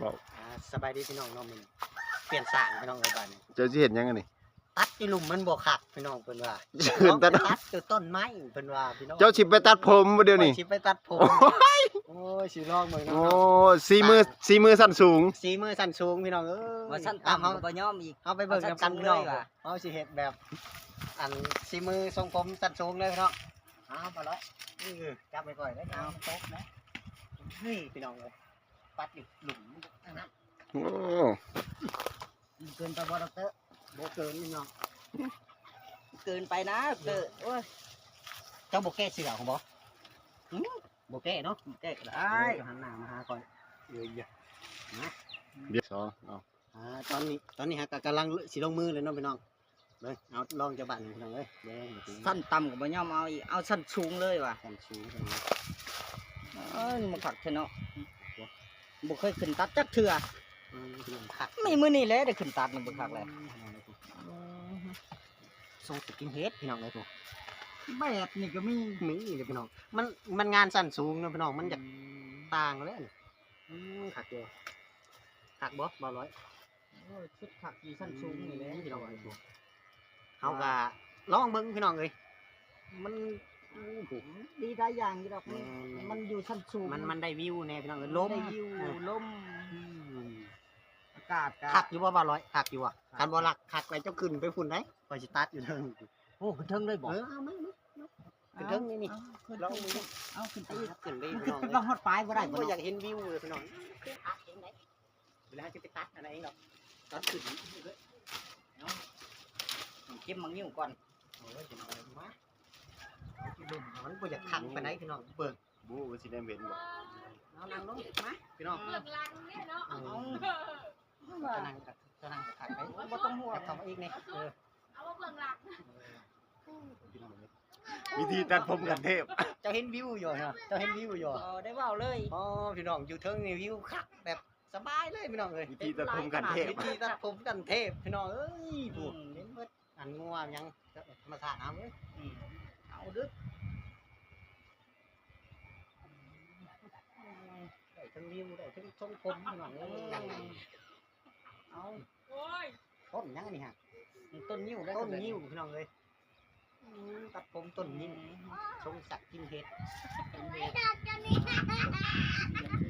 ເວົ້າ ອ່າ ສະບາຍດີພີ່ນ້ອງເນາະ ມື້ນີ້ປ່ຽນຊ່າງພີ່ນ້ອງເອີຍ ບາດນີ້ ເຈົ້າຊິເຮັດຫຍັງອັນນີ້? ຕັດຢູ່ລຸ່ມມັນບໍ່ຄັກພີ່ນ້ອງ ເພິ່ນວ່າ ເຈົ້າຊິຕັດ ຕັດຢູ່ຕົ້ນໄມ້ ເພິ່ນວ່າພີ່ນ້ອງ ເຈົ້າຊິໄປຕັດຜົມບໍ່ດຽວນີ້? ຂ້ອຍຊິໄປຕັດຜົມ ໂອ້ຍ ໂອ້ຍ ຊິລອງເບິ່ງເນາະ ໂອ້ ສີມື ສີມືຊັ້ນສູງ ສີມືຊັ້ນສູງພີ່ນ້ອງເອີຍ ວ່າຊັ້ນຕ່ຳກໍບໍ່ຍອມອີກ ເຮົາໄປເບິ່ງນຳກັນພີ່ນ້ອງ ເຮົາຊິເຮັດແບບ ອັນ ສີມືຊົງຜົມຊັ້ນສູງເລີຍພີ່ນ້ອງ ເອົາ ປາລອຍ ເອີ ຈັບໄວ້ກ່ອນເດີ ເອົາ ມັນຕົກນະ ນີ້ພີ່ນ້ອງເອີຍ ປັດຢູ່ລຸ່ມນັ້ນ ໂອ້ ເກີນໄປບໍ່ ດັອກເຕີ? ບໍ່ເກີນພີ່ນ້ອງ ເກີນໄປນະ ເກີນ ໂອ້ຍ ເຈົ້າບໍ່ແກ້ເສື້ອຫັ້ນບໍ່? ຫື? ບໍ່ແກ້ເນາະ ບໍ່ແກ້ກໍໄດ້ ເອີ ເຈົ້າຫັນໜ້າມາຫາຂ້ອຍ ເອີ ຢ່າ ນະ ດຽວ ສອງ ເອົາ ອ່າ ຕອນນີ້ ຕອນນີ້ຫາກະກຳລັງຊິລົງມືເລີຍເນາະພີ່ນ້ອງ ເບິ່ງ ເອົາລອງຈາກບ້ານນີ້ພີ່ນ້ອງເອີຍ ເບິ່ງ ຊັ້ນຕ່ຳກໍບໍ່ຍອມເອົາອີກ ເອົາຊັ້ນສູງເລີຍວ່າ ຊັ້ນສູງ ເອີ ມັນຄັກແທ້ເນາະ ບໍ່ເຄີຍຂຶ້ນຕັດຈັກເທື່ອ ອືມ ຄັກ ມີມື້ນີ້ແຫຼະໄດ້ຂຶ້ນຕັດນີ້ ບໍ່ຄັກແລ້ວ ອືມ ຊົງສະກິນເຮດພີ່ນ້ອງເອີຍ ແບບນີ້ກໍມີ ມີເດ້ພີ່ນ້ອງ ມັນ ມັນງານຊັ້ນສູງເນາະພີ່ນ້ອງ ມັນຢາກ ອືມ ຕ່າງແລ້ວນີ້ ອືມ ຄັກຢູ່ ຄັກບໍ່ ບ່າວລອຍ? ໂອ້ຍ ສຸດຄັກຢູ່ຊັ້ນສູງນີ້ແຫຼະ ອືມ ພີ່ນ້ອງເອີຍ ເຮົາກໍລອງເບິ່ງພີ່ນ້ອງເອີຍ ມັນ ໂອ້ໂຫ ດີຫຼາຍຢ່າງຢູ່ດອກ ມັນ ແມ່ນໆ ມັນຢູ່ຊັ້ນສູງ ມັນ ມັນໄດ້ວິວແດ່ພີ່ນ້ອງເອີຍ ລົມ ໄດ້ວິວ ເອີ ລົມ ອືມ ອາກາດກໍ ຄັກຢູ່ບໍ່ ບ່າວລອຍ? ຄັກຢູ່ບໍ່? ຄັກ ຄັນບໍ່ຄັກ ຄັກແລ້ວເຈົ້າຂຶ້ນໄປພຸ້ນໄດ໋ ຂ້ອຍຊິຕັດຢູ່ເທິງ ໂອ້ ຂຶ້ນເທິງເລີຍບໍ່? ເອີ ເອົາມາ ມາ ມາ ຂຶ້ນເທິງນີ້ ເອົາ ຂຶ້ນ ລອງ ເທິງ ເອົາ ຂຶ້ນໄປອີກ ຂຶ້ນໄປອີກ ຂຶ້ນ ພີ່ນ້ອງເອີຍ ລອງຮອດປາຍບໍ່ໄດ້ ມັນບໍ່ຢາກເຫັນວິວເລີຍພີ່ນ້ອງ ຄືອັດເຫັນໄດ໋ ເວລາເຮົາຈະໄປຕັດອັນນັ້ນເອງດອກ ຕອນຂຶ້ນ ເອົາ ເກັບໝາກງິ້ວກ່ອນ ໂອ້ຍ ເກັບໝາກງິ້ວມາ ມັນບໍ່ຢາກຄັກປານໃດພີ່ນ້ອງ ເບິ່ງ ບໍ່ ມັນຊິແນມເຫັນບໍ່? ເອົາ ນັ່ງລົງມາ ພີ່ນ້ອງ ເບື້ອງຫຼັງນີ້ເນາະ ເອີ ເອົາ ຈະນັ່ງ ຈະນັ່ງຄັກໄດ໋ ບໍ່ຕ້ອງຫ່ວງ ເຂົ້າມາອີກນີ້ ເອີ ເອົາມາເບື້ອງຫຼັງ ພີ່ນ້ອງເອີຍ ວິທີຕັດຜົມຂັ້ນເທບ ເຈົ້າເຫັນວິວຢູ່ເນາະ ເຈົ້າເຫັນວິວຢູ່ ບໍ່ໄດ້ເວົ້າເລີຍ ອໍ ພີ່ນ້ອງ ຢູ່ເທິງນີ້ວິວຄັກແບບສະບາຍເລີຍພີ່ນ້ອງເອີຍ ວິທີຕັດຜົມຂັ້ນເທບ ວິທີຕັດຜົມຂັ້ນເທບ ພີ່ນ້ອງເອີຍ ອືມ ເຫັນເບິດ ອັນງົວຫຍັງ ທຳມະຊາດເຮົາເອີຍ ອືມ ເອົາເດີ້ ໄດ້ທັງວິວ ໄດ້ທັງຊົງຜົມ ພີ່ນ້ອງເອີຍ ເອົາ ໂອ້ຍ ຕົ້ນຫຍັງອັນນີ້ຮະ? ຕົ້ນງິ້ວ ຕົ້ນງິ້ວ ພີ່ນ້ອງເອີຍ ອືມ ຕັດຜົມຕົ້ນງິ້ວ ຊົງສັກກິນເຫັດ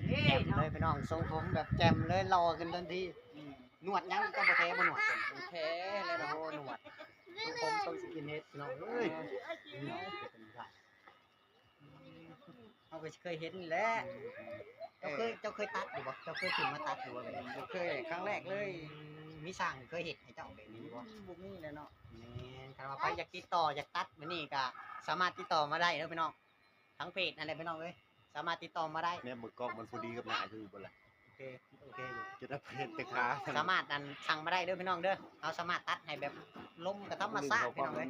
ແຈ່ມເລີຍພີ່ນ້ອງ ຊົງຜົມແບບແຈ່ມເລີຍ ຫຼໍ່ຂຶ້ນທັນທີ ອືມ ໜວດຫຍັງ ເຈົ້າບໍ່ແທ້ບໍ່ໜວດ? ແທ້ແລ້ວເນາະ ໂອ້ ໜວດ ຊົງຜົມຊົງສິກິນເຫັດ ພີ່ນ້ອງເອີຍ ເຮົາກໍເຄີຍເຫັນນີ້ແຫຼະ ເຈົ້າເຄີຍ ເຈົ້າເຄີຍຕັດຢູ່ບໍ່? ເຈົ້າເຄີຍຂຶ້ນມາຕັດຢູ່ບໍ່? ບໍ່ເຄີຍ ຄັ້ງແລກເລີຍ ອືມ ມີຊ່າງເຄີຍເຮັດໃຫ້ເຈົ້າແບບນີ້ບໍ່? ບໍ່ມີແຫຼະເນາະ ແມ່ນ ຄັນວ່າໃຜຢາກຕິດຕໍ່ ຢາກຕັດແບບນີ້ກໍສາມາດຕິດຕໍ່ມາໄດ້ເດີພີ່ນ້ອງ ທາງເພຈຫັ້ນແຫຼະພີ່ນ້ອງເອີຍ ສາມາດຕິດຕໍ່ມາໄດ້ ແນມເບິ່ງກ້ອງມັນພໍດີກັບໜ້າເຈົ້າຢູ່ບໍ່ລະ? ໂອເຄ ໂອເຄຢູ່ ຈະໄດ້ເຫັນແຕ່ຂາ ສາມາດອັນ ສັ່ງມາໄດ້ເດີພີ່ນ້ອງເດີ ເຮົາສາມາດຕັດໃຫ້ແບບລົມກໍທຳມະຊາດພີ່ນ້ອງເອີຍ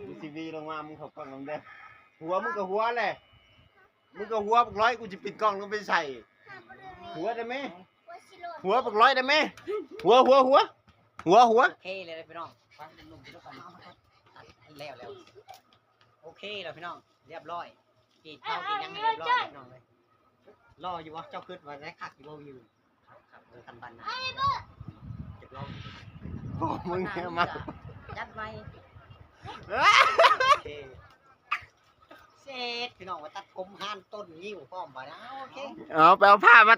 ມີຊີວີລົງມາ ມຶງເຂົ້າກ້ອງນຳເດີ ຫົວມຶງກໍຫົວແຫຼະ ມຶງກໍຫົວບັກຮ້ອຍ ກູຊິປິດກ້ອງລົງໄປໃສ່ ຫົວໄດ້ແມ ຫົວບັກຮ້ອຍໄດ້ແມ ຫົວ ຫົວ ຫົວ ຫົວ ຫົວ ໂອເຄເລີຍພີ່ນ້ອງ ຟັງເປັນໜຸ່ມຢູ່ນຳກັນ ແລ້ວ ແລ້ວ ໂອເຄແລ້ວພີ່ນ້ອງ ຮຽບຮ້ອຍ ກຣີດເຂົາກຣີດຫຍັງໃຫ້ຮຽບຮ້ອຍພີ່ນ້ອງເອີຍ ຫຼໍ່ຢູ່ບໍ່? ເຈົ້າຄິດວ່າໄດ້ຄັກຢູ່ບໍ່ວິວ? ຄັກ ຄັກ ເອີ ຄັນປານນັ້ນ ຢາກລອງ ບໍ່ ມຶງແນມາ ຈັດໃໝ່ ເອີ ໂອເຄ ເສັດ ພີ່ນ້ອງ ມາຕັດຜົມຮ້ານຕົ້ນງິ້ວພ້ອມບາດນີ້ ເອົາ ໂອເຄ ເອົາ ໄປເອົາຜ້າມາ